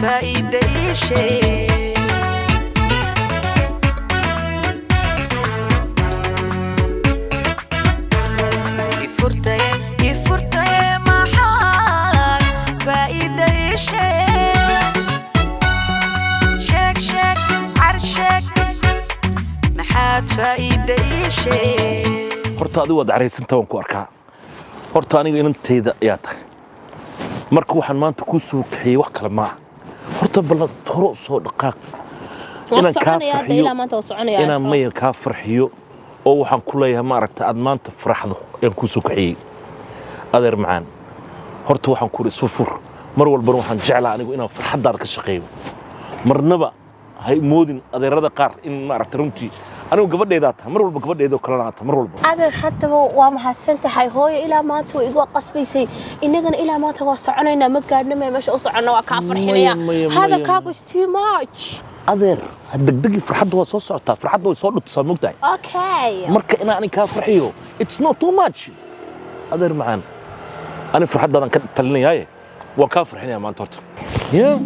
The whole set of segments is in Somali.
Faa'iida ii sheeg. Ifurtaye, ifurtaye, maxaad faa'iida ii sheeg? Sheeg, sheeg, car sheeg, maxaad faa'iida ii sheeg? Horta adigu waad caraysanta, waan ku arkaa. Horta aniga inantayda ayaa tahay. Marka waxaan maanta kuu soo kaxeeyey wax kale maaha. Horta bal horo soo dhaqaaq. Waan Inaan kaa soconaya hadda. farxiyo. Ilaa maanta waan soconaya. Inaan maya kaa farxiyo oo waxaan ku leeyahay, maaragta, aad maanta faraxdo ayaan kuu soo kaxeeyey, adeer macaan. Horta waxaan ku isku fur. Mar walbana waxaan jeclaa anigu inaan farxaddaada ka shaqeeyo. Marnaba hay moodin adeerada qaar in, maaragta, runtii anigu gabadheedaa tahay mar walba, gabadheedoo kalena aad tahay mar walba. Adeer, haddaba waa mahadsan tahay. Hooyo ilaa maanta way igu qasbaysay. Innagana ilaa maanta waa soconaynaa, ma gaadhna maya meesha u soconna. Waa kaa farxinaya. Maya, maya, maya. Hadalkaagu is too much. Adeer, ha degdegi. Farxadda waa soo socotaa, farxadda way soo dhutusaa, mogtahay? Okay. Marka inaan anig kaa farxiyo, it's not too much, adeer macaan. Ani farxaddaadan ka talinayaaye, waan kaa farxinaya maanta horta, yeah.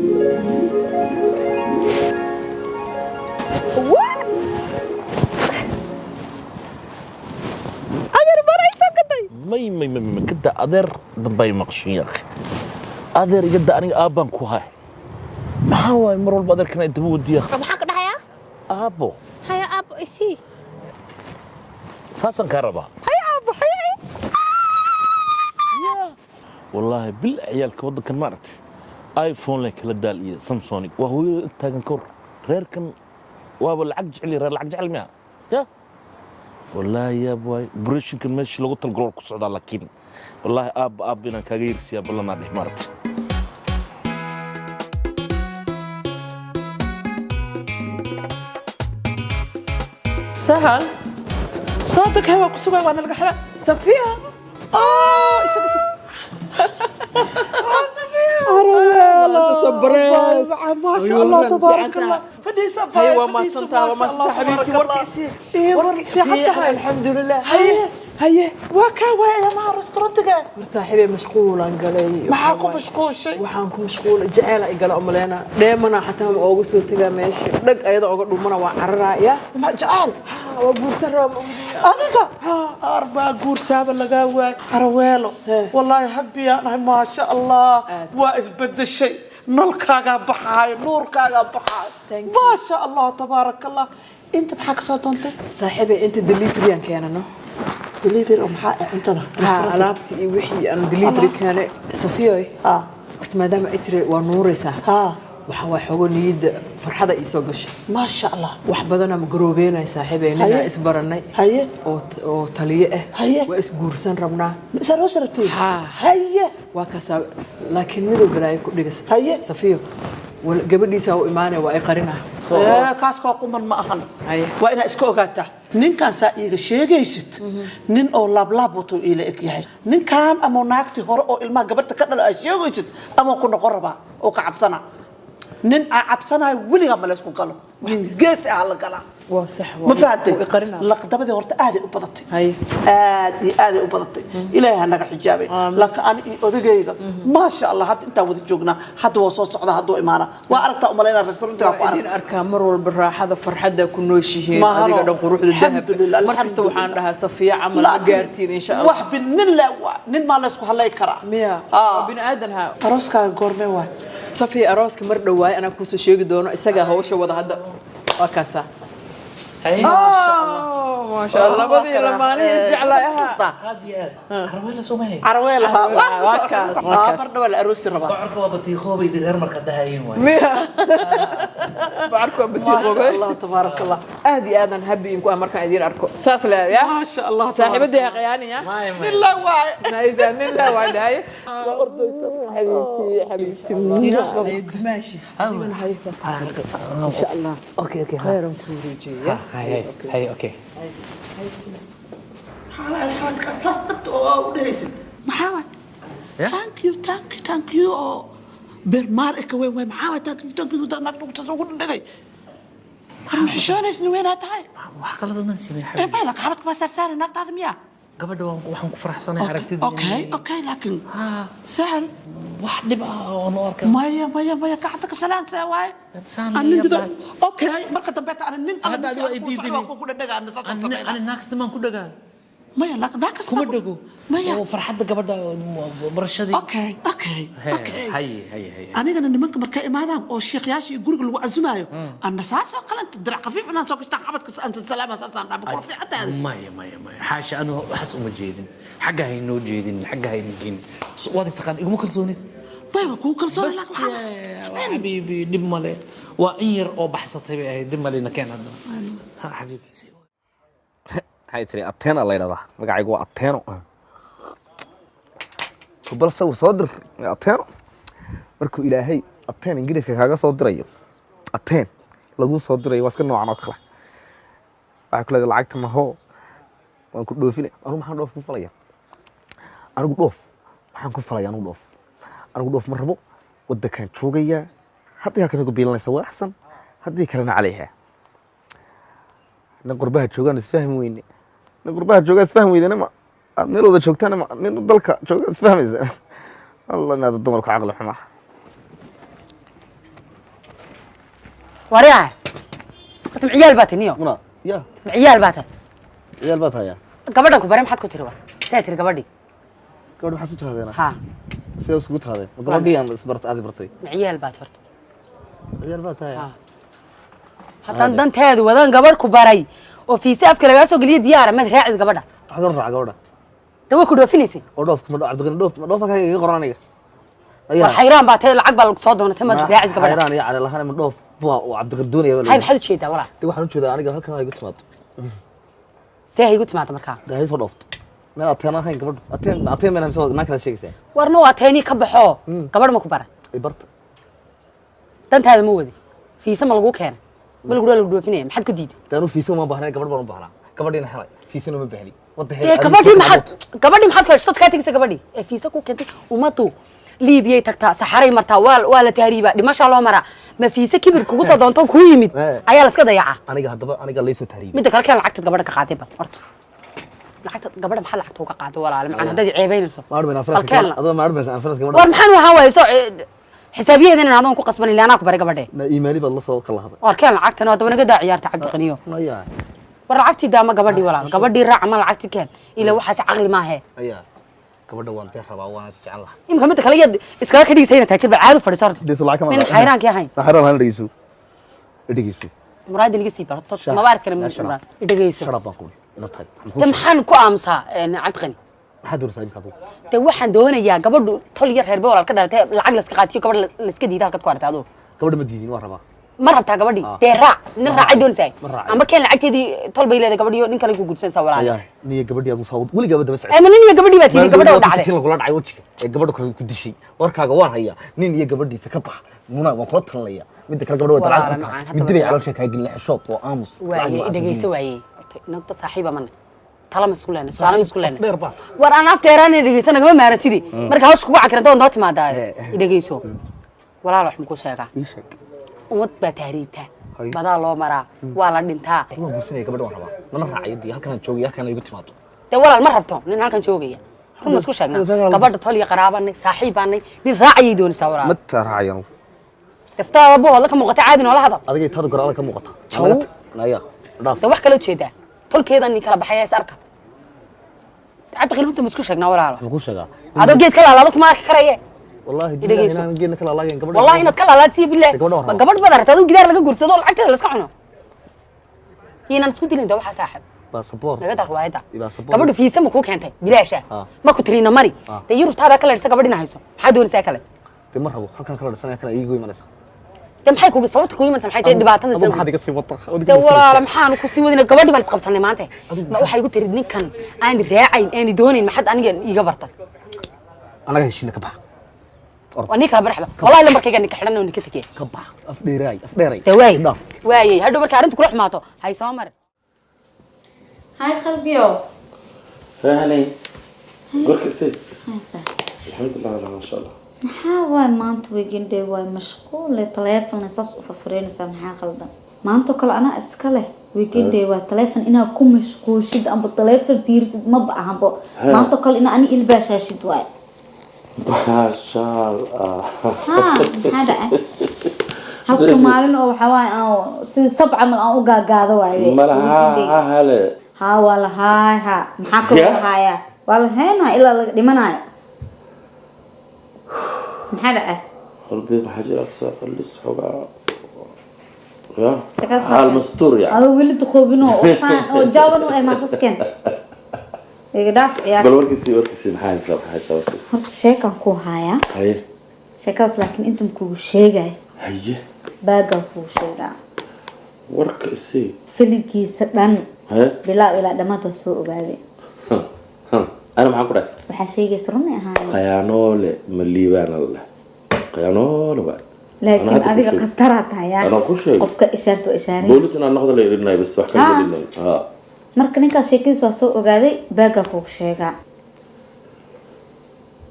Adeer, marayso gaday. May, may, may, may, kada adeer dambay maqshin, ya akhi. Adeer igada, aniga aabbaan ku hay. Maxaa waaye mar walba adeerkan ay daba wadiya? Maxaa ka dhahayaa? Aabbo. Haya aabbo, isii. Saasaan kaa rabaa. Haya aabbo, haya. Wallaahi bil ciyaalka waddankan, maaragtay, iPhone leh kala daal iyo Samsonic. Waa hooyada taagan ka hor. Reerkan waaba lacag jecel, reer lacag jecel miya? Ya wallaahi, yaab waay. Operation-kan meeshii lagu talgalo ku socdaa, laakiin wallaahi aabba, aabba inaan kaaga yersiyaa ballanaa dheh, maaragtay. Sahal, soo deg. Hewaa ku sugay, waa nalaga xira. Safiya. Oh, isag isag. Surprise. Maasha Allah, tabaarak Allah. Fadhiisa. Haye, waa mahadsantahay, waa mahadsantahay xabiibti. Warkiisii. Ee, war fiican tahay. Alxamdulilah. Haye. Haye. Waa kaa waaya maha restaurantiga. War saaxiibey, mashquulaan galay. Maxaa ku mashquushay? Waxaan ku mashquulay jaceyl ay gala umaleena. Dheemana xataa ma ooga soo tagaa meesha. Dhag ayada ooga dhumana waa cararaa ya. Ma jecel? Ha, waa guursan rabaa, ma ogdiya. Adiga arbaa guursaaba lagaa waay, Araweelo. Wallaahi happy-aan ahay, maasha Allah. Waa isbedeshay, nolkaagaa baxaayo, nuurkaagaa baxaayo. Thank you. Maasha Allah, tabaarak Allah. Inta maxaa kasoo doontay? Saaxiibey, inta delivery aan keenano. Delivery oo maxaa ah? Cuntada? Ha. Restaurant? Alaabtii iyo wixii aan delivery keenay, Safiyoy. Horta maadaama ay tiri waa nuuraysaa, waxaa waa xoogo niyadda farxada ii soo gashay. Maasha Allah. Wax badanaa ma garoobeynay, saaxiibey. Ninaa isbaranay oo taliye ah. Waa isguursan rabnaa. Is aroos rabtiin? Ha. Waa kaasaa, laakiin midow balaayo ku dhigas. Safiyo, gabadhiisaa u imaanaya, waa ay qarinaa. Ee, kaas koo quman ma ahan. Waa inaad iska ogaataa ninkan saa iiga sheegaysid, nin oo laablaab wato iila eg yahay ninkan, ama naagtii hore oo ilmaha gabarta ka dhala aad sheegaysid, ama ku noqon rabaa oo ka cabsana. Nin aa cabsanayo weligaa ma laysku galo, nin geesi ah la galaa. Waa sax. Ma fahantay? Waa i qarinaa. Laqdabadii horta aaday u badatay. Aad iyo aaday u badatay. Ilaahay ha naga xijaabay. Laakiin ani iyo odagayga, maasha Allah, hadda intaan wada joognaa. Hadda waa soo socdaa, hadduu imaana waa aragtaa, umalaynaa restaurantiga ku Waa idin aragta. arkaa mar walba raaxada, farxadda ku nooshihiin. Mahano. Adiga dhan quruxda dahabka. Alxamdulillah, Mar kasta waxaan alxamdulillah. dhahaa Safiya camal ma Laakiin gaartiin, insha Allah. Wax bin nin le waa nin maa laysku hadlay karaa? Miya? Waa bini aadan ha. Arooskaaga goormee waay? Safiya, arooska mar dhowaay anaa kuusoo sheegi doono. Isagaa hawsha wada hadda, waa kaasaa. Maasha Allah. Maasha Allah, labadii lamaanihii isjeclaa ahaa. Aad iyo aad. Araweela soo mahay? Caraweel ahaa. Waa kaas, waa kaas. Mar dhawaa la aroosi rabaa. Bocorka waa batiiqoobay, reer marka dahayeen waay. Miya? Bacarku waa Maasha batiiqoobay. Allah, tabaarak Allah. Aad iyo aadan happy inku ah markaan idiin arko, saas le ya. Maasha Allah. Saaxiibadii ha khiyaaniya. Maay, maay. Nin la waay. Naysa nin la waa dhahay. Xabiibti, xabiibti, dimaashi. Insha Allah. Okay. Khayran kuu rajeeya. Hay, hay, okay. Maxaa waay xawadka saas dhabta oo aa u dhehaysid? Maxaa waay "Thank you, thank you, thank you" oo bermaar ka weyn waay? Maxaa waay "Thank you, thank you" naag saas ugu dhigay? War ma xishoonaysin? Weynaa tahay. Wax qalad man samey, ee xabiibi. May laka xabadka baa saarsaari naagtaada miyaa? Gabadha waan waxaan ku faraxsanahay aragtida. Okay, laakiin sahal. Wax dhib ah oo noo arka. Maya, maya, maya, gacanta ka salaansaa waaye. Saan Anin la dido. yaab. Okay, marka dambe ta anin nin alla Hadda ninkii adigo aan ay kuu socdo diiday. waan kugu dhadhagaa, ana saasaan sameynaa. Ani naagsta maan ku dhagaa? Maya, naag kasta Kuma baa ku- dhago. Maya. Oo farxadda gabadha oo barashadii. Okay. Okay. Haye, haye, haye. Anigana nimanka markay imaadaan oo sheekhyaasha iyo guriga lagu casumaayo, anna saasoo kale inta dirac khafiif inaan soo gashtaan, xabadka aan salaama, saasaan dhaaba kula fiicantaada. Maya, maya, maya, xaasha, anu waxaas uma jeedin, xagga haynoo jeedin, xagga hayna geyn. Waad i taqaan, iguma kalsoonid. Maya, waa kugu kalsoon. Bas. Laakiin waxaa xabiibi, dhib male, waa in yar oo baxsatay bay ahayd, dhib male, na keen haddana. Ha, xabiibti, sii. Maxay tiri? Ateena la yidhahdaa, magacaygu waa Ateeno. Bal sawir soo dir Ateeno. Markuu Ilaahay Ateen Ingiriiska kaaga soo dirayo, Ateen laguu soo dirayo, waa iska noocan oo kale. Waxay ku leedahay lacagta mahoo, waan ku dhoofinay. Anigu maxaan dhoof ku falaya? Anigu dhoof maxaan ku falaya? Anigu dhoof, anigu dhoof ma rabo, waddankaan joogayaa. Haddii halkan ku biilanaysa waa axsan, haddii kalena calayha. Nin qurbaha joogaan isfahmi weyne, nin qurbaha joogaa isfahmi weydana, ma aad meel wada joogtaan, ma nin dalka joogaa isfahmaysa. Allah, inaad dumarku caqli xumaa. Waryaa, horta maciyaal baa tiniyo? Muna ya. Maciyaal baa tahay? Ciyaal baa tahayaa. Gabadhan ku bare, maxaad ku tiri? War saa tiri gabadhii? Gabadh maxaad isu tirahdeen? Ha. Sidee isugu tirahdeen? Ma gabadhii aan isbart aadi bartay? Maciyaal baad horta. Ciyaal baa tahayaa. Ha. Haddaan danteedu wadan gabadh ku baray oo fiise afka lagaa soo geliya diyaara, maad raacid gabadha? Waxaad raaca gabadha? De way ku dhoofinaysay. Oo dhoofka ma Cabdiqani dhoof ma dhoofa kaaga iga qoran aniga? War xayraan baa tahay, lacag baa lagu soo doonatay, maad raacid gabadha? Xayraan iyo cali lahaan, ma dhoof bua oo Cabdiqani doonaya? Hay, maxaad ujeedaa, walaa? De waxaan ujeedaa aniga halkan ha igu timaado. See ha igu timaado markaa? De hay soo dhoofto meel Ateen ahayn gabadhu. Ateen, Ateen meel mise naa kala sheegaysaa? Warna waa teenii ka baxoo, gabadh ma ku bara? I barta. Dantaada ma wadi, fiise ma laguu keenay, ma lagu lagu dhoofinaya, maxaad ku diiday? De anu fiisa uma baahnayn, gabadh baan u baahnaa, gabadhiina helay, fiisana uma baahni wadda. Dee gabadhii maxaad, gabadhii maxaad ku heshay? Kaa tegaysa gabadhii ee fiisa ku keentay. Ummaddu Liibiyay tagtaa, saxaray martaa, waa la tahriibaa, dhimashaa loo maraa. Ma fiise kibir kugu soo doonto kuu yimid ayaa la iska dayacaa? Aniga haddaba aniga laysoo tahriibay. Midda kale, keen lacagtaad gabadha ka qaaday. Bal horta lacagta gabadha, maxaa lacagta uga qaaday, walaale macaan, haddaad i ceebaynayso? Bal keen la- Adoo maarmen anfaras gabadha. War maxaan ahaan waaye soo xisaabiyaheeda inaan adoon ku qasban ilaa anaa ku baray gabadhe. Na iimaani baad la soo kala haday. War keen lacagtan, haddaba naga daa ciyaarta, Cabdiqaniyo. Maya. War lacagtii daama gabadhii, walaal, gabadhii raac ama lacagtii keen, ilaa waxaas caqli maahe. Aya, gabadha waan dee rabaa, waana is jecel lahaa. Imika midda kale, yaad iskaga ka dhigaysa inaad taajir ba caadi u fadhiso horta. Dee lacag Min xayraankii ahayn. Xayraan ahayn, dhegeyso, dhegeyso. Muraayada naga sii barto, maba arkana muraad, dhegeyso. Sharaf baan ku ina tahay. De maxaan ku aamusaa, Cabdiqani? Maxaad doonaysaa imika adigu? De waxaan doonayaa gabadhu tol yar reerbe walaal ka dhalatay, lacag layska qaatiyo, gabadh layska diida, halkaad ku aragtay aduu? Gabadha ma diidin, waa rabaa. Ma rabtaa gabadhii? Ah. Dee raac, nin raacay doonaysaa. Ma raacay. Ama keen lacagteedii, tol bay leedahay gabadhiyo, nin kale ku guursanaysaa, walaal. Ayaa niyo gabadhii adigu saa weligaaba daba socotay. Ee ma nin iyo gabadhii baa tiini, gabadha u dhacday. Sakiin lagula dhacay wejiga ee gabadha kale ku dishay, warkaaga waan hayaa. Nin iyo gabadhiisa ka bax, Muna, waan kula talinaya. Midda kale, gabadha way Walaal, dalcad macaan, tahay. hadda Midda bay walaal. caloosha kaa gelin, xishood oo aamus. Waaye, dhegeyso, waaye. Horta, inag dad saaxiiba mana tala ma isku leenay, tusaale ma isku leenay. Dheer baa tahay. War aan af dheeraana, dhegeysa, nagama maarantidi. Marka hawsha kugu cakiranta oon noo timaadaa, dhegeyso walaal, wax makuu sheegaa? Ii sheeg. Ummad baa tahriibtaa, Hay. badaa loo maraa, waa la dhintaa. Waan guursanaya gabadha, waan rabaa, mana raacayo. Dee halkan aan joogaya, halkan igu timaado. Dee walaal, ma rabto nin halkan joogaya, run ma isku sheegnaa? Gabadha tol iyo qaraabanay, saaxiibaanay, nin raacayay doonaysaa, walaal. Ma taa raacaya anugu. Daftaada buhoodla ka muuqata, caadi noola hadal. Adigay taada goraada ka muuqata. Jaw. Naya dhaaf. Dee wax kale ujeedaa, tolkeeda nin kala baxaya is arka. Cabdiqani, runta ma isku sheegnaa, walaalo? Waxaan kuu sheegaa. Adoo geed ka laalaado kuma arki karaye. Wallaahi billahi Dhegeyso. inaan geedna kala laagayn gabadha. Wallahi inaad ka laalaad siya billahi. Gabadha waan Ma rabaa. gabadh baad aragtay aduu gidaar laga guursado oo lacagteeda la iska cuno? Inaan isku dilin de waxaa, saaxib. Baasaboor. Naga dar riwaayadda. Baasaboor. Gabadhu fiisa ma kuu keentay bilaasha? Ah. Ma ku tiriina mari? Ah. Dee Yurubtaada kala dhisa, gabadhina hayso, maxaa doonaysaa kale? Dee ma rabo halkan kala dhisanaya, kana iigu imanaysa. Dee maxay kugu sababta kugu imanaysa? Maxay tahay dhibaatada? Adigu maxaad iga sii wadaa? Dee walaala, maxaanu ku sii wadina? Gabadhi baan isqabsanay maanta. Ma waxay igu tiri ninkan aan raacayn, aan doonayn, maxaad aniga iiga bartay? Anaga heshiina, ka bax. Waa nin kala barxba, wallahi lambarkayga ninka xidhan oo ninka tegey. Ka bax, af dheeraay, af dheeray. Dee waay dhaaf. Waayey, hadhow marka arrintu kula xumaato hay soo marin. Hi qalbiyo. Fahanay gorka si. Haysa. Alxamdulilah wala, masha Allah. Maxaa waay maanta weekend day waay, mashquul taleefon saas u furfureynaysaa, maxaa qaldan? Maanta oo kale anaa iska leh weekend day waa taleefon inaad ku mashquulshid amba taleefon fiirsid maba ahanbo. Maanta oo kale inaa ani ilbaashaashid waay. Baashaal ah. Haa, maxaa dhacay? Halka maalin oo waxaa waaye aan sida sab camal aan u gaagaado waaye. Malaha hale. Haa, waa lahaay. Haa, maxaa kaloo Ya? lahaaya? Waa lahaynaa ilaa laga dhimanayo. Maxaa dhacay? Qalbi maxaa jira, aqsa qallis xogaa ya. Shakaas xaal mastuur yani. Adoo weli duqoobino oo saan oo jaaban u maasas keenta. Iga dhaaf ciyaar. Bal warkiisi, warkiisi, maxaa haysaa, maxaa haysaa warkiisi? Horta sheekaan ku hayaa. Haye. Sheekadaas laakiin intan kugu sheegay. Haye. Baagaan kugu sheegaa. Warka isii. Filinkiisa dhan haye bilaaw ilaa dhammaad waa soo ogaaday. Ana maxaan ku dhahay? Waxaa sheegaysa runay ahaayeen. Khayaanoole ma liibaana la dheh, khayaanoole waa. Laakiin Anaa hadda ku adiga sheegay. khataraa tahay yaa. Anaa ku sheegay. Qofka ishaarta waa ishaaray. Boolis inaan noqdo la ilinay bas, wax kale Ah. ma ilinay ha. Marka ninkaas sheekadiis waa soo ogaaday, baagaa kugu sheegaa.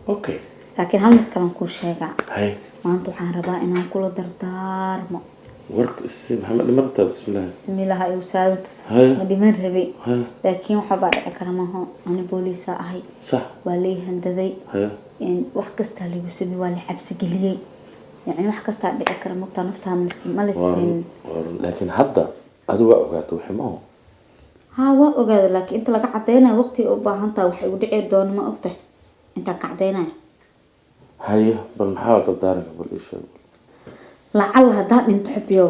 Okay. Laakiin hal mid kalan kuu sheegaa. Haye. Maanta waxaan rabaa inaan kula dardaarmo. Warka isii, maxamed dhimarta, bismillaah. Bismillaah igu saadanta. Haye. Ma dhiman rabay. Haye. Laakiin waxa baa dhici kara maaha, ani booliisa ahay. Sax. Waa lay handaday. Haye. In wax kastaa lagu samey, waa la cabsi geliyey, yacni wax kastaa dhici kara, mogtaa naftaa ma la siin. Laakiin hadda adigu waa ogaata wixii maaho. Haa, waa ogaada, laakiin inta laga cadeynayo waqtiga u baahan tahay, waxay igu dhici doona ma ogtahay intaan ka cadeynayo. Haye, bal maxaa dardaaranka, bal ii sheeg. Lacalla haddaa dhinto, xubyow,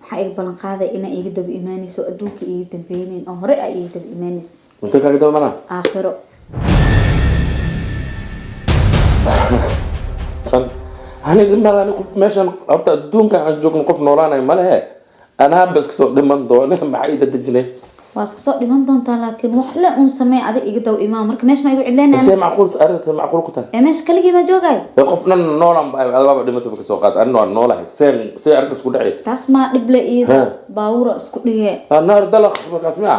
waxaa iga ballan qaaday inaa iiga daba imaanayso, adduunka iiga dambeynayn oo hore aa iiga daba imaanayso. Intee kaaga daba manaa? Aakhiro. Tan aniga malani qof meeshan horta adduunka aan joogno qof noolaanayo ma lehe, anaa ba iska soo dhiman doona, maxaa ii dadejinay? Waa isku soo dhiman doontaa, laakiin wax le uun samee, adig iga daba imaan marka meesha ma igu cidleynaya. See macquul arrinta macquul ku tahay? Ee meesha kaligii ma joogaayo. Ee qof dhan noolaan ba adabaaba dhimata ba kasoo qaata, anina waan noolahay, seen see arrintaas ku dhacay? Taas maa dhib le iyada. Ha. Baawura isku dhigee. Naar dalaq markaas miya?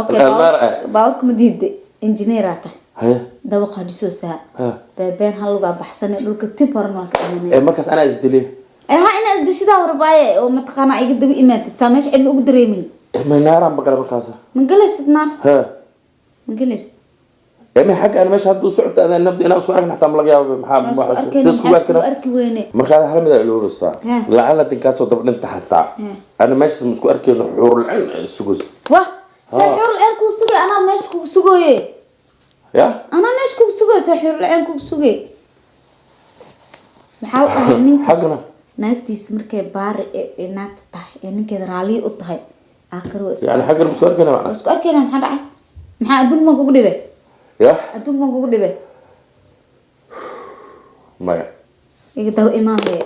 Okay. Naar eh. Baawurka ma diiday, injineeraa tahay. Haye. Dabaqa dhisoosaa. Ha. Beebeen hal lugaa baxsane, dhulka tib horan waa ka imanaya. Ee markaas anaa isdilay. Ee ha, inaa isdishidaa warbaaye oo mataqaanaa iga daba imaatid saa meesha cidla ugu dareemin. Ma naaraan ba gala markaas? Ma galaysid naar. Ha. Ma galaysid. Ee ma xagga aan meesha hadda u socota adaan nabdi inaan isku aragna xataa ma laga yaabo, maxaa Waa isku waxa- arkayna, see iskugu maxaa iskugu arkayna? arki weyne? Marka hal mid aa ilowraysaa. Ha. Lacala dinkaasoo daba dhinta xataa Ha. ana meeshaas ma isku arkayno, xuurul cayn isugus. Wah, saa Ha. xuurul ceen kugu sugay, anaa meesha kugu sugooye. Ya. Anaa meesha kugu sugooye, saa xuurul ceen kugu sugay. Maxaa u dhahay ninka xaggana naagtiisa markay baari ee naagta tahay ee ninkeeda raalliya u tahay, aakhir waa isku yani xaggana ma isku arkayna waa macna? Isku arkayna, maxaa dhacay? Maxaa adduunka maan kugu dhibay? Ya. Adduunka maan kugu dhibay? Maya. Iga daba imaamaya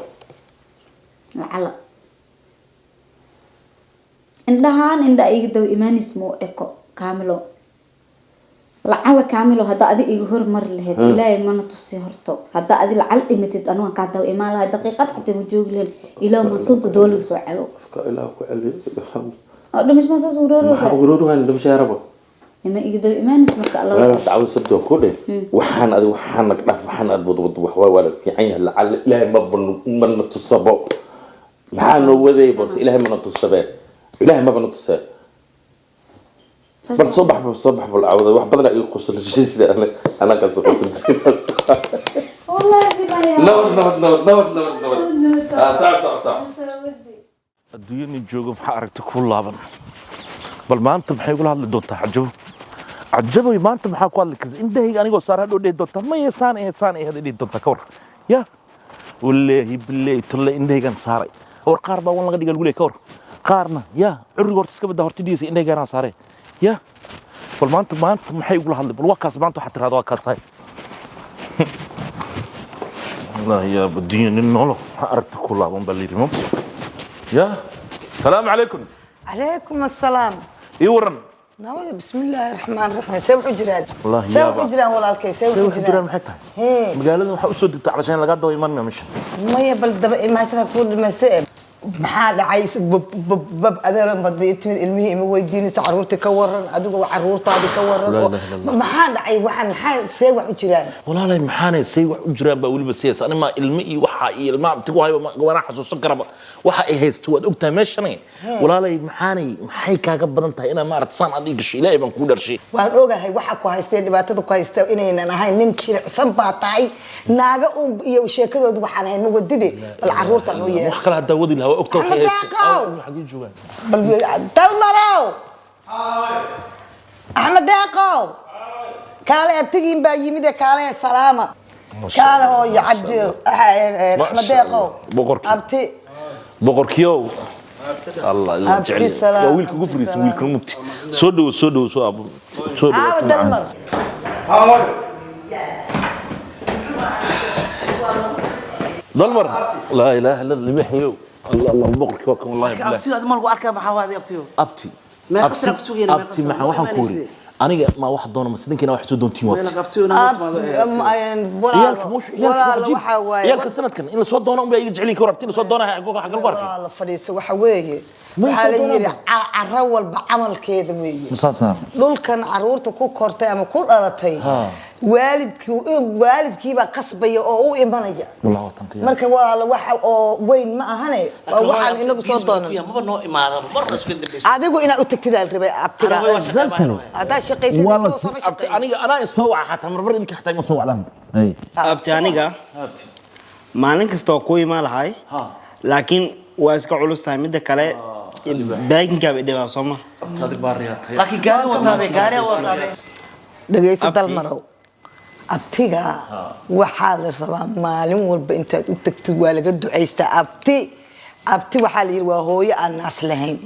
lacala indhahaan indha iga daba imaanaysa ma u eko kaamilo. Lacala kaamilo haddaa adi iga hormari lahayd, ilaahay mana tusi horto, haddaa adi lacal dhimatid anugan kaa daba imaan lahay, daqiiqad xataa ma joogi lahayn ilaa mansuunta dooliga soo cabo. Afka ilaah ku celiyo. Oo dhimash ma saas maxaa urooroosa? ugu dhimasho yaraba. Ima iga daba imaanaysa marka alla. Walaal dacwada sabti waan ku dheh, waxaan adi waxaan nag dhaf, waxaan aad wadwad wax waa la fiican yahay. Lacala ilaahay ma mana tusabo, maxaa noo waday borta? Ilaahay mana tusabe, ilaahay maba na tusee. Bal soo bax, bal soo bax, bal cawda wax badan iga qosol sida ana ka soo qosol. Wallahi billahi. Nabad, nabad, nabad, nabad, nabad, nabad. Ah, sac sac sac. Adduunyo nin joogo maxaa aragti ku laaban? Bal maanta maxay igula hadli doontaa? Cajabo, cajaboy, maanta maxaa ku hadli karta? Indhahayga anigoo saar hadhow dhihi doontaa maya saan ahayd, saan ahayd dhihi doontaa, ka war ya. Wallaahi billaahi tolle indhahaygaan saaray. War qaar baa wan laga dhiga lagu leeyahay, ka war qaarna ya curriga horta iska badaa horta dhigaysa indhahaygaanaa saaray ya. Bal maanta, maanta maxay igula hadli? Bal waa kaas maanta waxaad tirahda waa kaas. Hay wallaahi yaa adduunyo nin noolo maxaa aragti ku laaban baa layidhi mabta ya. Salaamu calaykum. Calaykum assalaam. Ii waran. Nabada, bismillaahi raxmaan raxiim. See wuxuu jiraan? Wallaahi see yaaba. Wuxuu jiraan walaalkay, see see wuxuu waxay jiraan jiraan? Maxay tahay? Hee. Magaalada waxaa usoo degtay calashaan lagaa daba imanaya meesha. Maya, bal daba imaatada kuu dhimaystay ee. Maxaa dhacay? Bab adeeran badda timid, ilmihii ima weydiinayso, caruurtii ka waran, adigu caruurtaadii ka waran. Laa ilaaha illa Allah. Maxaa dhacay? Waxaan maxaa, see wax u jiraan? Walaalay, maxaanay say wax u jiraan baa weliba siyaysa. Ani maa ilmo iyo waxa iyo ilmaha abtigu hayo waana xasuusan karaba waxa ay haysto, waad ogtahay meeshani. Walaalay, maxaanay, maxay kaaga badan tahay inaa maarata saan aad ii gasho? Ilaahay baan kuu dharshay. Waan ogahay waxa ku haystee, dhibaatada ku haysta inaynan ahayn. Nin jilicsan baa tahay, naaga un iyo sheekadoodu waxaan ahayn ma wadide. Bal caruurtan u yeer. Wax kale haddaa wadi lahaa, waa ogtahay waxay Axmed haysto. Deeqow! Xagee joogaan? Bal Dalmarow, Axmed Deeqow, kaale, abtigiin baa yimid ee kaale salaama. Kaale hooyo, Cabdi Axmed Deeqow. Boqorkii. Abti. Boqorkiyow, Allah Allah. Abti Jecel salaam, waa wiilka ugu fariisan, wiilka mugti. Soo dhowo, soo dhowo, soo abo, soo dhowo. Aawa Dalmar? Dalmar, laa ilaaha illa limaxyow, Allah Allah, boqorkii waa kan, wallahi billahi. Abtiyo, adi ma lagu arkaa? Maxaa waadi, abtiyo? Abti. Meeqa Abti- sano ku sugayna, meeqa abti sano? Maxaa waxaan ku wiri aniga ma wax doono mase ninkiina wax soo doontiin waa abti. Abtiyo, inaa timaado ee, abtiyo. Ciyaalka mush Walaalo, waxaa waaye ciyaalka sanadkan in la soo doono unbaa iga jeceliin ka war abti in la soo doonaya xagga lagu arkay. Walaalo, fadhiiso. Waxa weeye, Ma waxaa la soo yidhi doonaan? Caro walba camalkeeda weeye. Masaasaan. Dhulkan caruurta ku kortay ama ku dhalatay, waalidkii waalidkiibaa qasbaya oo u imanaya. Wallah watanka. Marka walaalo, waxa oo weyn ma ahane, waa waxaan inagu soo doonan. Maba noo imaadaba marna isku dambaysa. Adigu inaad u tagtid aa la rabay, abtiga. Haddaad shaqaysid isagoo sama Abti shaqeyn. Aniga anaa isoo waca xataa marmar, idinka xataa ima soo wacdaan. Abti, aniga maalin kasta waa kuu imaan lahay, laakiin waa iska culus tahay. Midda kale, baaginkaaba idhibaa sooma. Laakiin gaari wataade, gaari wataade. Dhegaysa. Abti. Dalmarow, abtiga waxaa la rabaa maalin walba intaad u tagtid, waa laga ducaystaa abti. Abti waxaa la yidhi waa hooyo aan naas lahayn.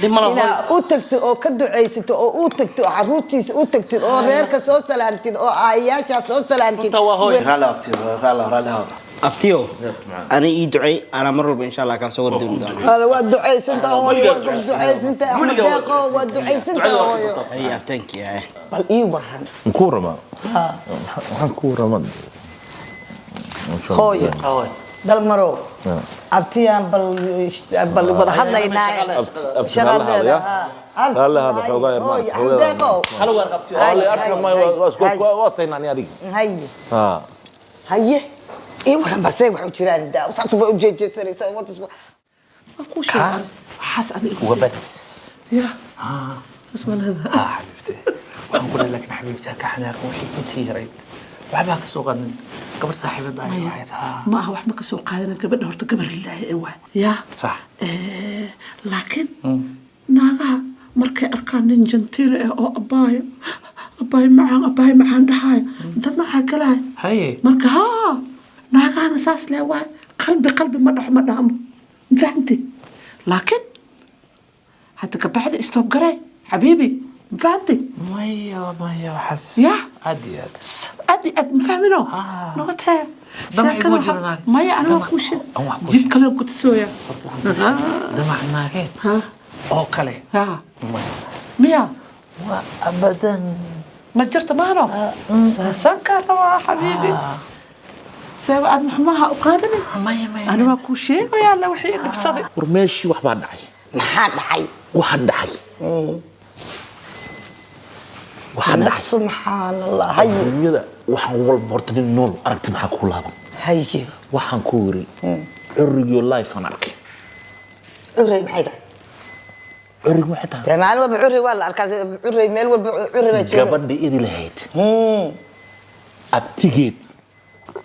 Dhib ma laha. Inaad u tagtid oo ka ducaysato oo u tagtid oo caruurtiisa u tagtid oo reerka soo salaamtid oo aayaashaa soo salaamtid. Runta waa hooy. Raalli abtiyo, raalli, raalli haw. Abtiyo, ani ii ducay, anaa mar walba insha Allah kaa soo wardooni doona. Hada waa ducaysantaa hooyo, waa ducaysantaa Axmed Deeqo, waa ducaysantaa hooyo. Ay abtaanki ay. Bal ii waran. Ku waramaa, waxaan ku waramaa. Hooyo. Dalmarow, abtiyaan bal bal wada hadlaynaa. Abti, raalli hada, raalli hada, xoogaa yar maarata, xoogaa yar. Hal waar abtiyo. Waa la arkaa maayo, waa saynaan adiga. Haye. Ha. Haye, ii waran balse wax u jiraan, saas waa u jeejeedsanaysaa. Waxaas adiga. وبس. Ya bas ma leedahay? ها حبيبتي، waxaan ku leeyahay laakiin xabiibti, ha ka xanaaqin wixii intii yarayd, waxbaa ka soo qaadin, gabar saaxiibada ay waxayd ha. Ma aha, wax ma ka soo qaadana. Gabadha horta gabar lilaahi ee waa ya. Sax. Laakiin naagaha markay arkaan nin jantiilo ah oo abaayo, abaayo macaan, abaayo macaan dhahayo, damacaa galaayo. Haye. Marka haa, naagahana saas lee waay, qalbi qalbi ma dhaxo, ma dhahmo, ma fahamti? Laakiin hadda kabacdi stop garee xabiibi, ma fahamti? Maya, maya, waxaas ya. Aad iyo aad. Aad iyo aad, ma fahmino noqotee. Damac iguma jiro naag. Maya, aniga waa kuu sheeg, jid kale ku tusooya. Damac naageed oo kale. Maya. Miya? Waa abadan. Ma jirto maano, saasaan kaa rabaa xabiibi, seeba aad xumaha u qaadani. Maya, maya. Ani waa kuu sheegayaa la wixii dhibsaday. War meeshii wax baa dhacay. Maxaa dhacay? Waxa dhacay, waxa dhacay. Subxaan Allah, haye. Adduunyada waxaan walba horta nin nool aragti maxaa kuu laaban? Haye. Waxaan ku yiri curigio life aan arkay. Curey maxay tahay? Curig maxay tahay? Dee maalin walba curey waa la arkaa, curey meel walba curey baa jooga. Gabadha idi lahayd abtigeed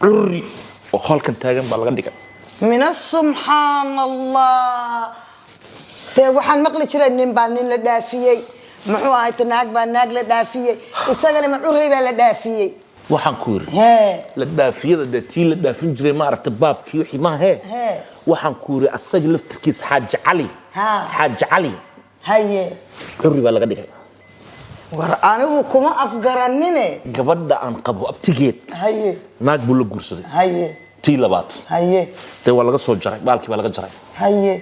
curi oo halkan taagan baa laga dhigay. Min subxaan Allah, dee waxaan maqli jiray nin baa nin la dhaafiyey, muxuu ahay, naag baa naag la dhaafiyey, isagana ma curey baa la dhaafiyey? Waxaan ku yiri la dhaafiyada dee tii la dhaafin jiray maaragta, baabkii wixii maahee. Waxaan ku yiri asaga laftarkiisa Xaaji Cali, Xaaji Cali. Haye. Curri baa laga dhigay. War anigu kuma afgaranine. Gabadha aan qabo abtigeed. Haye. Naag buu la guursaday. Haye. Tii labaad. Haye. Dee waa laga soo jaray, baalkii baa laga jaray. Haye.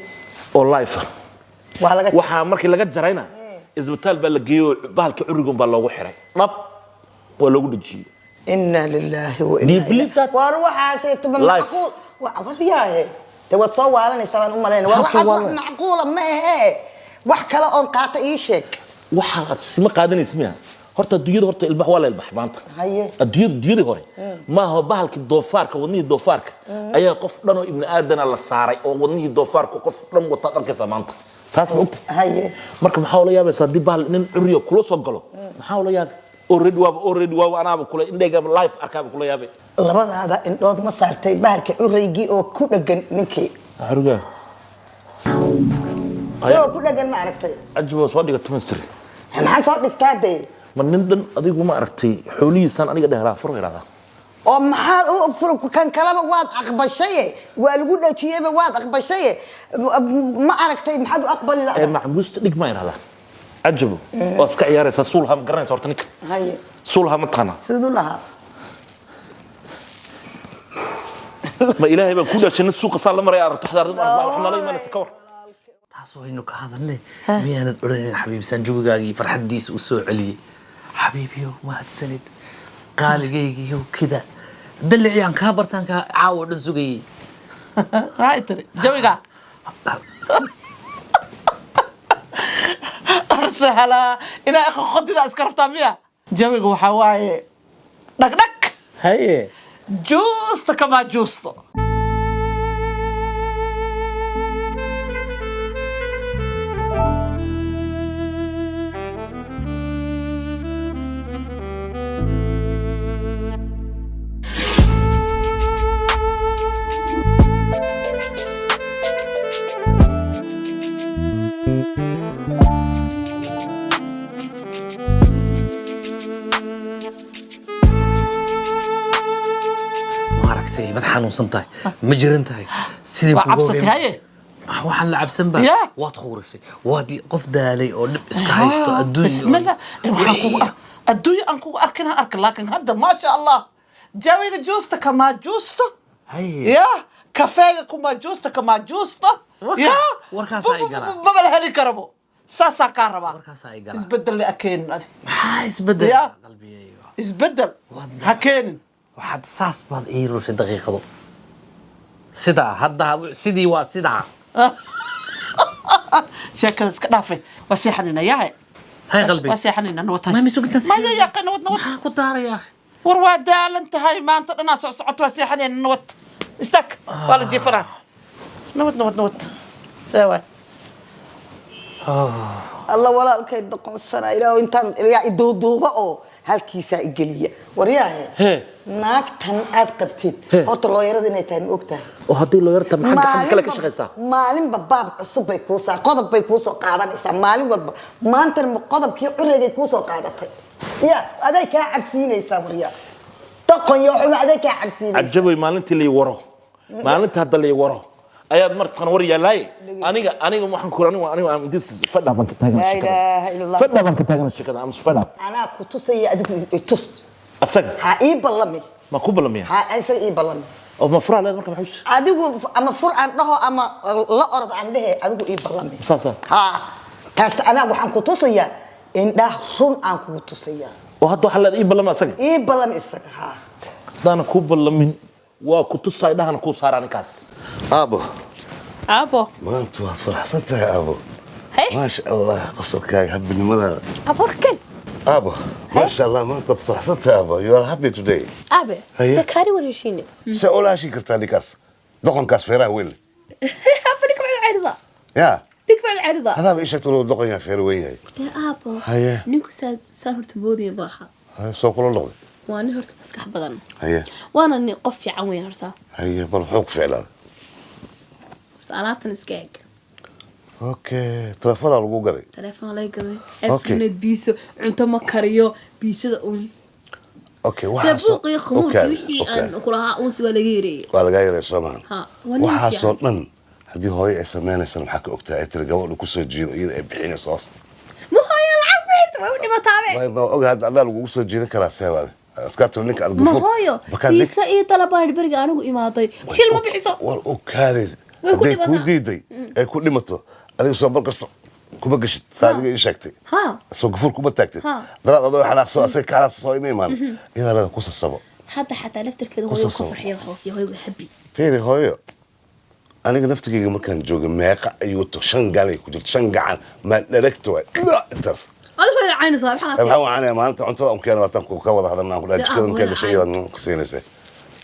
Oo life ah. Waa laga. Waxaa markii laga jarayna isbitaal baa la geeyo, bahalka curigun baa loogu xiray, dhab waa loogu dhejiyey. Inna lillahi wa Do you believe that? War waxaasay tuma Life. Macquul war yaahe. Dee waad soo waalanaysaa baan u malaynaya. War Maxaa soo waxaas wax waalanaya? macquula ma ahee, wax kale oon qaata ii sheeg. Waxaan aad sima qaadanaysa miya? Horta adduunyada, horta ilbax waa la ilbax maanta. Haye. Adduunyadii hore maaha. Bahalkii doofaarka, wadnihii doofaarka ayaa qof dhan oo ibni aadana la saaray, oo wadnihii doofaarka qof dhan wataad arkaysaa maanta. Taas ma ogtahay? Haye. Marka maxaa ula yaabaysa haddii bahal nin curiyo kula soo galo? Maxaa ula yaabay? Already waaba anaaba kula indhaygaaba live arkaaba kula yaabay. Labadaada indhood ma saartay bahalka curaygii oo ku dhagan ninkii? Caruga. Isagoo ku dhagan ma aragtay? Cajibo, soo dhiga 10 sir. Maxaa soo dhigtaa dee? Ma nin dhan adigu ma aragtay xoolihiisaan aniga dheheraa fur ihahdaa. Oo maxaad u kan kaleba waad aqbashaye, waa lagu dhajiyeyba, waad aqbashaye, ma aragtay? Maxaad u aqbali Ee lahaa? Macmuusta dhig ma ihahdaa. Cajabo, waa iska ciyaaraysaa. Suulha ma garanaysa horta ninka? Haye. Suulha ma taqaanaa? Siduu lahaa? Ma Ilaahay baan ku dhaashay, nin suuqa saa la maraya aragto xadaarad wax nala imanaysa ka war. Taas waynu ka hadalnay. Miyaanad odhanayn xabiibsaan jawigaagii farxaddiisa u soo celiyey? Xabiibiyow, mahadsanid, qaaligaygiyow, kida dalliciyaan kaa bartaan kaa caawa dhan sugayey. Maxay tiri jawiga? Arsahala inaa qodida iska rabtaa miya? Jawiga waxaa waaye dhagdhag. Haye. Juusta kamaa juusto. Maaragtay, mad xanuunsan tahay, ma jiran tahay sidii Waa kugu cabsatay, haye. Waxaan la cabsan ba. Ya. Waad khuurisay, waad qof daalay oo dhib iska haysto adduunya. Bismillah. Waxaan kugu adduunya aan kugu arkin ha arka, laakiin hadda maasha Allah, jawiga juusta kamaa juusto. Haye. Ya kafeega kumaa juusta kamaa juusto. Ya. Warkaasaa i galaa. Maba la heli karabo, saasaa kaa rabaa. Warkaasaa i galaa. Isbedel la keenin adi. Maxaa isbedel? Ya. Qalbigayga. Isbedel ha keenin. Waxaad saas baad ii rushay daqiiqado sidaa hadda, sidii waa sidaa. Sheekada iska dhaafay, waa seexanina yahay. Hay qalbi. Waa seexanina, nabad. Ma misugintaan? Maya yaaqe, nabad, nabad. Maxaa ku daaraya akhi? War waa daalan tahay, maanta dhanaa soc socoto. Waa seexanayna, nabad. Istaag, waa la jiifanaa. Nabad, nabad, nabad. See waay? Alla walaalkay doqonsana, ilaahu intaan yaa iduuduuba oo halkiisaa igeliya. Waryaahe. Hee. Naagtan aad qabtid He. horta looyarada inay tahay ma ogtahay? Oo haddii loo yarta maxaa gacanta kale ka shaqaysaa? Maalinba baab cusub bay kuu saa, qodob bay kuu soo qaadanaysaa maalin walba. Maantana ma qodobkii cureygay kuu soo qaadatay? Ya aday kaa cabsiinaysaa. Waryaa, doqon yo xuma, aday kaa cabsiinaysaa. Cajaboy, maalintii lay waro, maalinta hadda lay waro ayaad martan war yaallaaye. Aniga waxaan ku aniga am this fadha baan ka taagana Laa shakada. ilaaha illa Allah. Fadha baan ka taagana shakada am fadha. Anaa ku tusaya, adigu i tus. Asaga. Ha ii ballami. Ma ku balamiya? Ha isaga ii ballami. Oo ma furaa leed marka maxuus? Adigu ama fur aan dhaho ama la orod aan dhehe, adigu ii ballami. Saasa. Ha, taas anaa waxaan ku tusayaa indhah run aan kugu tusayaa. Oo hadda waxaa leed ii ballama asaga? Ii ballami isaga, ha. Haddaana ku ballamin, waa ku tusaa, indhahana kuu saaraa ninkaas. Aabo. Aabo. Maanta waad faraxsan tahay, aabo. Hey. Maasha Allah, qosolkaaga, habinimadaada. Aborkan. Aabo, maasha Allah, maanta waad faraxsan tahay, aabo. You are happy today. Aabe. Haye. Dee kaari waan heshiine. See ula hashin kartaa ninkaas doqonkaas feeraha weyn leh? Aabo, ninka maxaad cayridaa? Ya. Ninka maxaad cayridaa? Hadaaba ii sheegta inuu doqon yahay, feero weyn yahay. Dee aabo. Haye. Ninku saa saa horta moodaya maaha. Haye, soo kula noqday. Waa nin horta maskax badan. Haye. Waana nin qof fiican weyn horta. Haye, bal muxuu ku ficlaaday? Horta alaabtan iska eg. Okay, telefoonaa lagu gaday. Telefoon laga gaday. Okay. Afuneed biiso, cunto ma kariyo, biisada uun. Okay. Dee Waxaasoo buuq iyo khumuurka Okay, wixii okay. aan kulahaa uunsi waa laga yareeyay. Waa lagaa yaray, soo maahan? Ha, waa nin Waxaasoo fiican. dhan haddii hooyo ay samaynaysana, maxaa ka ogtahay ay tiri gabadha kusoo jiido, iyada ay bixinayso hoos? Ma hooyo lacag bixisa way u dhimataabe. Ma oga hadda adaa lagugu soo jiidan karaa, seebaade adkaa tiri ninka aad Ma gufur hooyo markaad nin- biisa iyo dalabaan beriga anigu imaaday shil ma bixiso. War u kaadey. Way ku Hadday kuu dhimataa. diiday ay ku dhimato, adiga soo mar kasta kuma geshid saa adiga ii sheegtay? Ha. Soo gufur kuma taagtid? Ha. Daraad adoo xanaaqsan asaga ka xanaaqsan soo ima imaan, iyadaa leeda ku sasabo. Hadda xataa laftarkeeda Ku hooyo ka sasabo. farxiya, hoos hooyo happy. Fiiri hooyo. Aniga naftigeyga markaan joogay meeqa ayuu to shan galay ku jirto, shan gacan maa dharagta waay intaas. Adiga hooyada caynaysaa, maxaa? Maxaa wacanaya? Maalinta cuntada un keena, waataan ka wada hadalna, aan ku dhahay Dee, jikada markaa hooyada gashay cayn. iyaad ku siinaysay,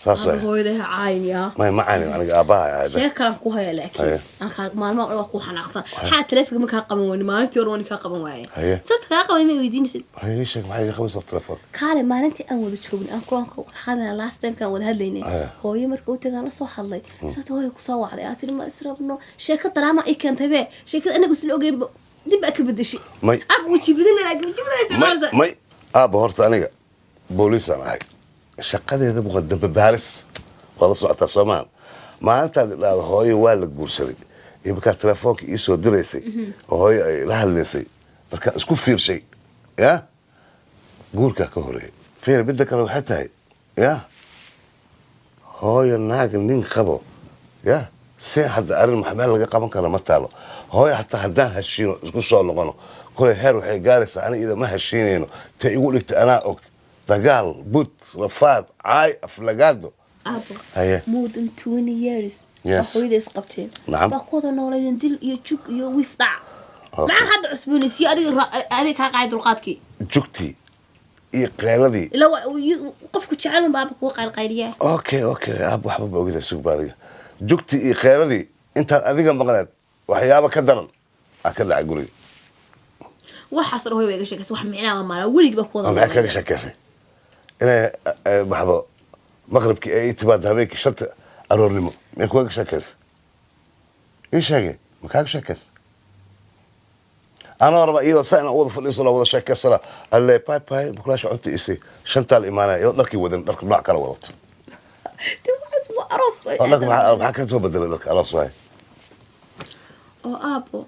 saas waay. Hooyada ha caayin yaa. May, ma caynin aniga, aabbaha ahayd. Sheeko kalan ku haya laakiin. Haye. Aan kaa maalmaha dhan waa ku xanaaqsan. Xaa taleefanka ma kaa qaban weyni maalintii hore? Waan kaa qaban waaye. Haye. Sababta kaa qaban ma weydiinaysid? Haye, ii sheeg, maxay iga qabaysaa telefoon? Kaale, maalintii aan wada joogin, aan kulanka hadlana, last time kaan wada hadlaynay, Haye. hooyo marka u tagaan la soo hadlay, sababta hooyo kusoo wacday aa tiri ma israbno, sheeko daraama ay keentay be, sheekada anagu isla ogeynba dib baa ka bedeshay. May. Ab wajibadina, laakiin wajibadina May. isticmaalaysa. May, aabba, horta aniga booliisaan ahay, shaqadeeda waa dambe baaris, waa la socotaa soomaan. Maalintaad idhaahdo hooyo waa la guursaday iyo markaad telefoonka ii soo diraysay oo hooyo ay la hadlaysay, markaa isku fiirshay ya guurkaa ka horeeyay. Fiir, midda kale waxay tahay ya hooyo naag nin qabo ya si hadda arrin wax meel laga qaban karo ma taalo. Hooyo hataa haddaan heshiino, isku soo noqono, kolay heer waxay gaaraysaa ani ida ma heshiinayno, ta igu dhigta anaa og, dagaal, bud, rafaad, caay, aflagaado. Aabo, Haye. more than 20 years Yes. baa hooyada isqabteen. Nacam. Baa ku wada nooleedeen dil iyo jug iyo wiif dhac. Okay. Maxaa hadda cusboonaysiiyo adiga adiga kaa qaay dulqaadkii? Jugtii iyo qeeladii. Ilaa qofku jecel un baaba kuga qaylqayliyaa. Okay, aab, waxba ba ogida, sugba adiga. Jugtii iyo qeeladii intaad adiga maqneed, waxyaabo ka daran aa ka dhacay guriga. Waxaas dhan hooyo way iga sheekaysay, wax micnaa ma mala weligii baa ku wada Oo maxay kaga nooleedeen. sheekaysay? Inay baxdo maqribkii ay ii timaado habeenkii 5-ta aroornimo, miyay kugaga sheekaysay? Ii sheege, ma kaaga sheekaysay? Anoo raba iyadoo saa inaan u wada fadhiisano, wada sheekaysana, alle bay bay mukulaasha cunta isii, 5-taa la imaanaya iyadoo dharkii wadan, dharka nooc kala wadato. Dee waxaas waa aroos way. Oo dharka maxaa ka soo bedelay dharka aroos waay? Oo aabo,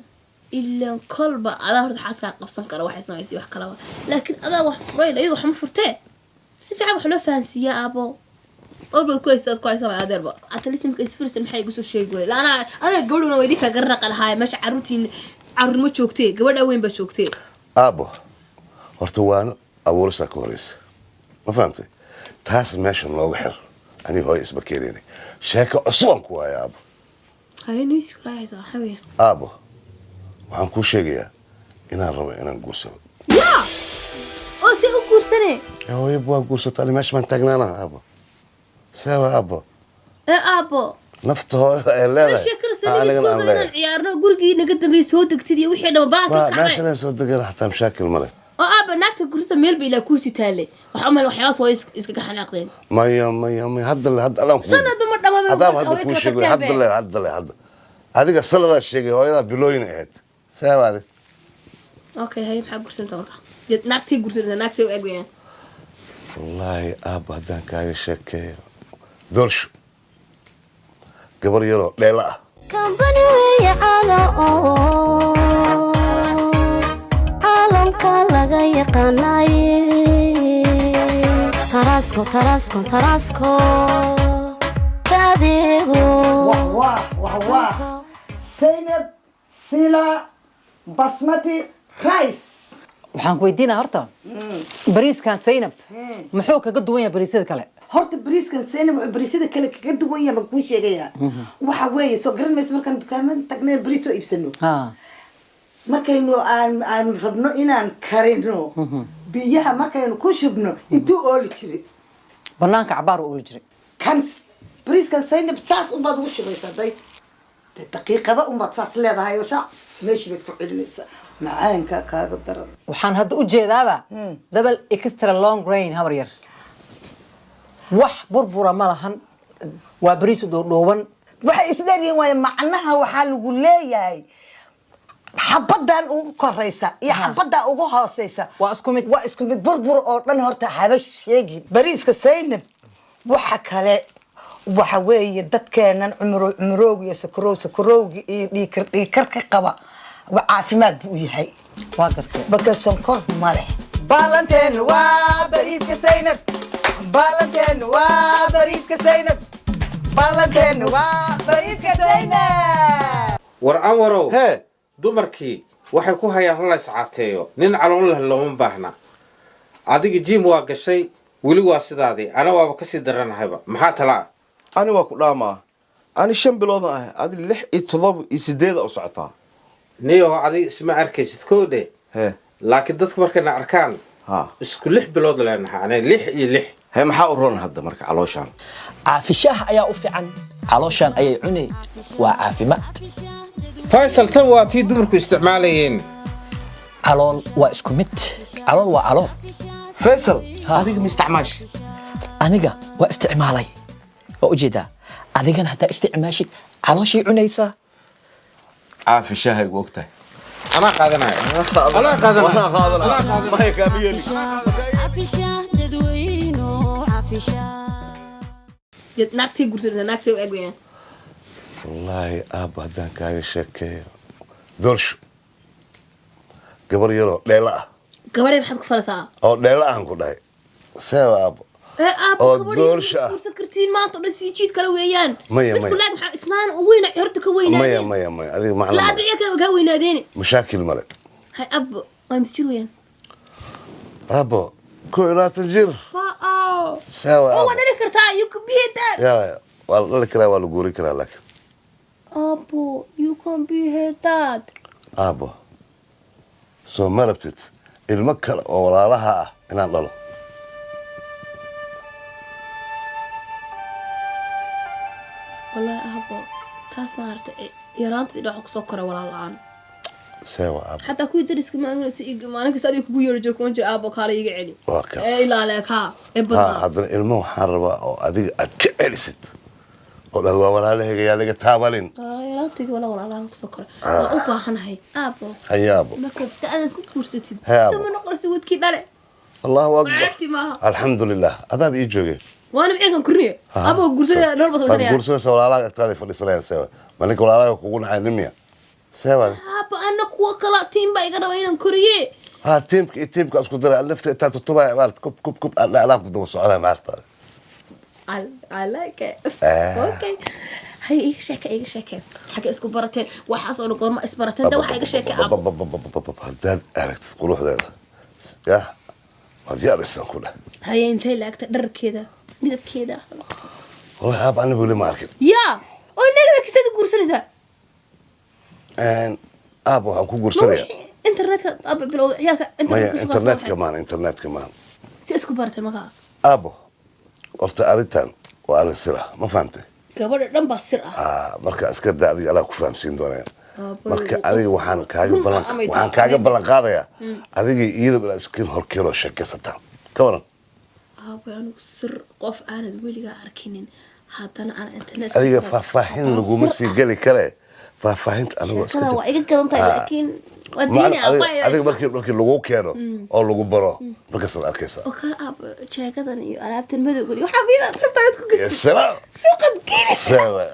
ilaan kolba adaa horta xaaskaa qabsan kara waxay samaysay wax kalaba, laakiin adaa wax furay, iyadu wax ma furtee. Si fiican wax loo fahansiiyaa aabo. Orbaad ku haysta, aad ku haysanaya adeerba. At least imika isfursan, maxay igu soo sheegi waay? La anaa gabadhuna waa idinkaa garraqa lahaay meesha, carruurtiin carruur ma joogtee, gabadha weyn baa joogtee. Aabbo, horta waano abuurisaa ka horeysa, ma fahamtay? Taas meesha nooga xir, aniga hooyo isma keenaynay, sheeko cusubaan ku waaya, aabbo. Haye, news kula haysaa waxaa weeye? Aabbo, waxaan kuu sheegayaa inaan rabo inaan guursado. Yaa, oo si u guursane? Ya hooyo waa guursata, ani meesha baan taagnaana, aabbo, seewa aabbo? Ee aabbo. Nafta hooyada ay leedahay. Sheekada soo anigana aan dhigayskooga inaan leeyahay. ciyaarno, gurigii naga dambeeyay soo degtid iyo wixii dhama baanka Waa kacay. meeshan ay soo degeen xataa mashaakil male. Oo aabba, naagta gurista meel ba ilaa kuusii taale, waxa umal waxyaabaas waa iskaga xanaaqdeen. Maya, maya, maya, hadda le, hadda adaan ku Sanadba ma dhamaba. Adaan hadda kuu sheegay, hadda le, hadda le, hadda adiga sanadaa sheegay, hooyadaa bilooyin ahayd, seebaade. Okay, haye, maxaa gursanaysaa marka? Dee naagtii gursanaysaa, naagtay u eg weeyaan? Wallaahi aabba, haddaan kaaga sheekeeyo, doorsho gabar yaroo dheelo ah. Kambani weeye caala oo caalamka laga yaqaanaye. Tarasko, Tarasko, Tarasko ka adeego. Wah wah wah wah, Zaynab Sila basmati rice. Waxaan ku weydiinaa horta, bariiskan Zaynab muxuu kaga duwan yahay bariisyada kale? Horta bariiskan Zaynab wuxuu bariisyada kale kaga duwan yahay baan kuu sheegayaa. Waxa weeye, soo garan maysa, markaan dukaamada tagnay bariis soo iibsano, markaynu aan rabno inaan karino, biyaha markaynu ku shubno intuu ooli jiray? Banaanka cabaar u ooli jiray. Kan bariiskan Zaynab saas unbaad ugu shubaysaa, day dee daqiiqada unbaad saas leedahay oo shaac meeshii baad ku celinaysaa, macaanka kaaga daran. Waxaan hadda u jeedaaba double extra long grain, habar yar, wax burbura ma lahan, waa bariis dhuudhuuban. Waxay isdheeryihiin waaye, macnaha waxaa lagu leeyahay xabadan ugu koraysa iyo xabadan ugu hooseysa waa isku mid. Waa isku mid. Burbur oo dhan horta haba sheegin. Bariiska Zaynab waxa kale waxa weeye dadkeenan cumro cumrowga iyo sakrow sakrowga iyo dhiikar dhiikarka qaba, wa caafimaad buu u yahay. Waa gartay. Marka sonkor ma leh. Baalanteen waa bariiska Zaynab, baalanteen waa bariiska Zaynab, baalanteen waa bariiska Zaynab. War Anwarow, dumarkii waxay ku hayaan hala iscaateeyo, nin calool leh looma baahna. Adiga gym waa gashay, weli waa sidaadii, ana waaba kasii daranahayba. Maxaa talaa? Ani waa ku dhaamaa. Ani 5 biloodan ahay, adi 6 iyo 7 iyo 8 u socotaa. Niyo, adiga isma arkaysid koodhe, laakiin dadka markayna arkaan isku 6 bilood leenahay, aniga 6 iyo 6. He, maxaa u roon hadda marka calooshaan? Caafishaah ayaa u fiican, calooshaan ayay cunay, waa caafimaad. Faysal, tan waa tii dumarku isticmaalayeen. Calool waa isku mid, calool waa calool. Faysal, adiga ma isticmaashi? Aniga waa isticmaalay, waa ujeedaa. Adigana haddaa isticmaashid calooshay cunaysaa. Caafishaahay ugu ogtahay. Anaa qaadanaya, anaa qaadanaya. Naagtii guursanaysa, naagtay u eg weyaan. Wallaahi aabba, haddaan kaaga sheekeeyo, doorsho gabar yaroo dheelo ah. Gabadhay maxaad ku falaysaa? Oo dheelo ahan ku dhahay, seeba aabbo. Ee aabbo, oo gabadh doorsho ah. guursan kartiin maanta oo dhan sii jiid kale weeyaan. Maya, midku maya. Laag maxaa islaan u weyna horta ka Maya. weynaadeen. Maya, maya, adiga macna la male. Adhici ka weynaadeen. Mashaakil male. Hay abbo, waa mis jir weeyaan. Aabbo, 21 jir. Wow. Seeba oo waa aabbo. dhali kartaa, you could be that. Ya, waa la dhali karaa, waa la guurin karaa, laakiin Aabbo, you can be that. Aabbo, soo ma rabtid ilmo kale oo walaalaha ah inaan dhalo? Wallahi aabbo, taas ma aragtay, yaraanta idhaco kusoo koray walaal la-aan. Seeba aabbo. Xataa kuwii dariska maalin kasta adiga kugu yeeri jiro kuma jiro, aabbo kaale iga celi. Waa kaas. Ee ilaale kaa ee Ha. Badnaa. Haddana ilmo waxaan rabaa oo adiga aad ka celisid oo dhahdo, waa walaalahayga, yaa laga taabalin. Yaraantaydii wala walaalaan kusoo koray. Ah. Waan u baahanahay aabbo. Haya aabbo. Markaad da-dan ku guursatid, Hee, aabbo. sama noqonaysa wadkii dhale. Allahu akbar. Macaagti maaha. Alxamdulilah, adaaba ii joogay. Waana maciinkan korniye. Aabbo guursanaya, nolol ba Waad samaysanaya. guursanaysa, walaalaha agtaada fadhiisanayaan. Seeba, ma ninka walaalaha kugu nacay nimiya? Seeba. Aabbo, ana kuwa kala tiim baa iga raba inaan koriye. Ha, tiimka iyo tiimka isku daray, lafta intaa tutubaya maarata, kub kub kub, aan alaab ku daba soconaya maarata. I like it. Ah. Okay. Hay, iga sheeke, iga sheeke. Xagee isku barateen? Waxaas oo dhan goorma isbarateen? Da waxa iga sheeke aabbo. Haddaad aragtid quruxdeeda, yah, waad yaabaysan ku dheh. Haye, intay laagta dharkeeda, midabkeeda? Wallahi aab, aniga weli ma arkin. Yaa, oo nagada kisaad u guursanaysaa? Aab, waxaan ku guursanayaa Internetka aabba bilowda ciyaalka. Maya. Internetka. Internetka maan, internetka maan. Si isku barateen markaa? Aabo, horta arrintan waa arrin sir ah, ma fahamtay? Gabadha dhan baa sir ah. Ah, marka iska daa, adiga alaa ku fahamsiin doonaya. Aabbo, Marka adiga waxaan kaaga run ballan ah amay waxaan tahay. kaaga ballan qaadayaa adiga iyadaba inaad iskiin horkeeloo sheekaysataan, ka waran? Aabbo, anigu sir qof aanad weligaa arkinin haddana aan internet. Adiga faahfaahin laguma sii geli kare, faahfaahinta anigoo iska Sheekada waa iga gadan tahay. Ah. Laakiin waa diini aabbahay. Adiga markii lagu keeno oo lagu baro, markaasaad arkaysaa. Oo kale aabbo, jeegadan iyo alaabtan madowgan iyo waxaa miyaad rabtaa inaad ku Ya gastid? Salaam. Suuqad geenaysa. Sewa.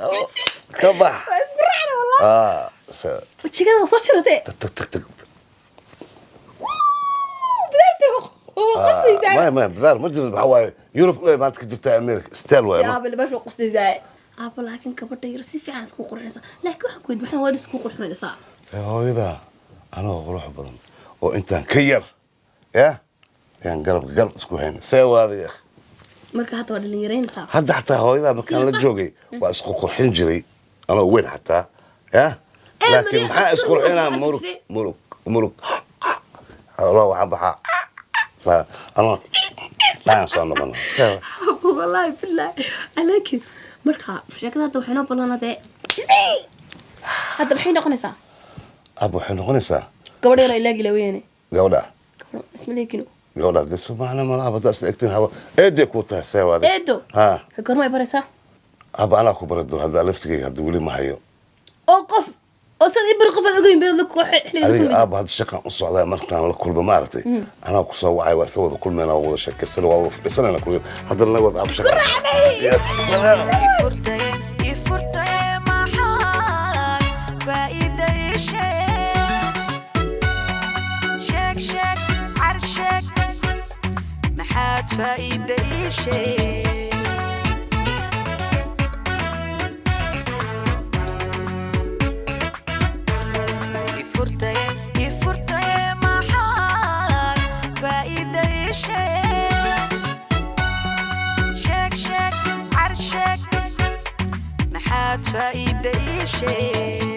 Ka bax. Waa isku raacna wallah. Ah, sewa. Jeegada waa soo jiratee. Tag tag tag. Bidaarta waa qoslaysaa. Maya, maya, bidaar ma jiro. Maxaa waaye, Yurub dhan maanta ka jirta, America style waaye. Yaa aabbo, meesha waa qoslaysaa aabbo, laakiin gabadha yar si fiican isku qurxinaysaa, laakiin waxa kuweyd maxaa waa isku qurxinaysaa? Ee, hooyada anoo qurux badan oo intaan ka yar ya ayaan garabka garab isku hayna. See waadiga? Marka hadda waa dhalinyaraynaysaa. Hadda xataa hooyadaa markaan la joogay waa isku qurxin jiray anoo weyn xataa ya, laakiin Maria, maxaa isku isqurxinaa? qurxin Murug jiray. Murug murug aloo waxaan baxaa anoo dhaan soo noqona. See. Wallaahi bilaahi, laakiin marka sheekada hadda waxay noo ballanaa dee, hadda maxay noqonaysaa? Ab, waxay noqonaysaa Gabadha yar ay laagi laweene. Gabadha. Gabadha isma leekino. Gabadha de subxaana malaha, haddaa isla egtiin hawa eeday kuu tahay. See waadiga? Eedo. Ha. Goorma ay baraysaa? Aba, anaa ku bari doon hadda laftigayga, hadda weli ma hayo. Oo qof oo sad i bari, qof aad ogeyn beelada ku xilliga Adiga kulmaysa. Aaba, hadda shaqan u socdaa, markaan la kulmo maaragtay, anaa ku soo wacay, waa isla wada kulmayna, waa wada sheekaysana, waa wada fadhiisanayna kulligeed. Haddana naga wada aab shaqa. Ifurtaye, maxaad faa'iida ii sheeg, sheeg, sheeg, car sheeg, maxaad faa'iida ii sheeg? Ifurtaye, ifurtaye, maxaad faa'iida ii sheeg, sheeg, sheeg, car sheeg, maxaad Faa'iida ii sheeg.